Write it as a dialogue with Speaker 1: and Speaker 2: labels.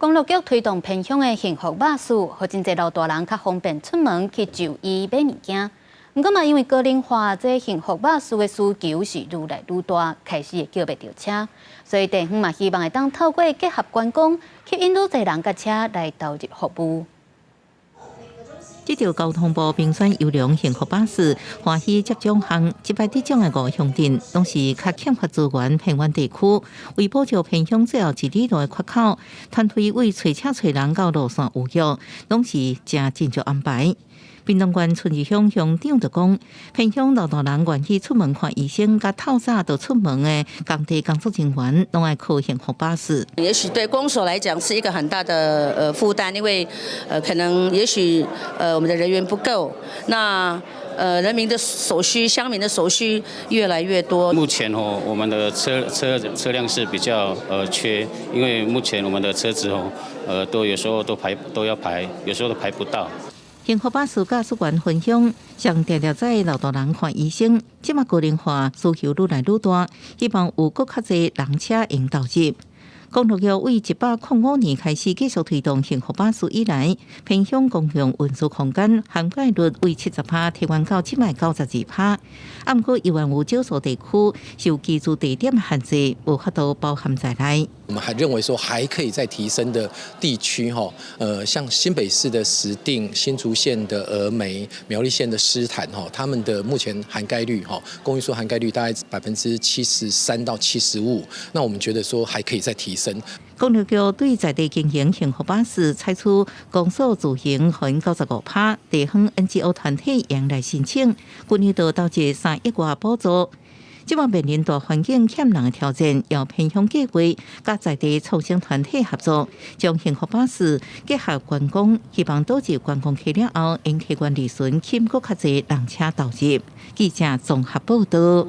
Speaker 1: 公路局推動偏鄉的幸福巴士，予真濟老大人較方便出門去就醫買物件。毋過嘛，因為高齡化，這幸福巴士的需求是愈來愈大，開始會叫袂著車，所以地方嘛希望會當透過結合觀光，吸引愈濟人佮車來投入服務。
Speaker 2: 這條交通部評選優良幸福巴士，歡喜接獎項，這擺得獎的五鄉鎮，攏是較欠缺資源偏遠地區，為補足偏鄉最後一里路的缺口，團隊為揣車揣人到路線預約，攏是誠盡責安排。屏東縣春日鄉鄉長就講，偏鄉老大人願意出門看醫生，佮透早就出門的工地工作人員，攏愛靠幸福巴士。
Speaker 3: 也許對公所來講是一個很大的負擔，因為可能也許我們的人員不夠，那人民的所需、鄉民的所需越來越多。
Speaker 4: 目前哦，我們的車輛是比較缺，因為目前我們的車子哦，都有時候都排都要排，有時候都排不到。
Speaker 2: 幸福巴士駕駛員分享，上定定載老大人看醫生，這馬高齡化需求愈來愈大，希望有閣較濟人車會投入。公路局為105年開始繼續推動幸福巴士以來，偏鄉公共運輸空間涵蓋率為70%提懸到這擺92%。啊，毋過猶原有少數地區受居住地點限制，無法度包含在內。
Speaker 5: 我們還認為說還可以再提升的地區，哈，像新北市的石碇、新竹縣的峨眉、苗栗縣的獅潭，哈，他們的目前涵蓋率，哈，公運輸涵蓋率大概73%到75%，那我們覺得說還可以再提升。
Speaker 2: 公路局對在地經營幸福巴士採取公所自營予95%，地方 NGO 團體會來申請，去年度投入3億外補助。這馬面臨大環境欠人的挑戰，要偏鄉計劃佮在地創生團體合作，將幸福巴士結合觀光，希望導致觀光客了後，𪜶客源利潤吸閣較濟人車投入。記者綜合報道。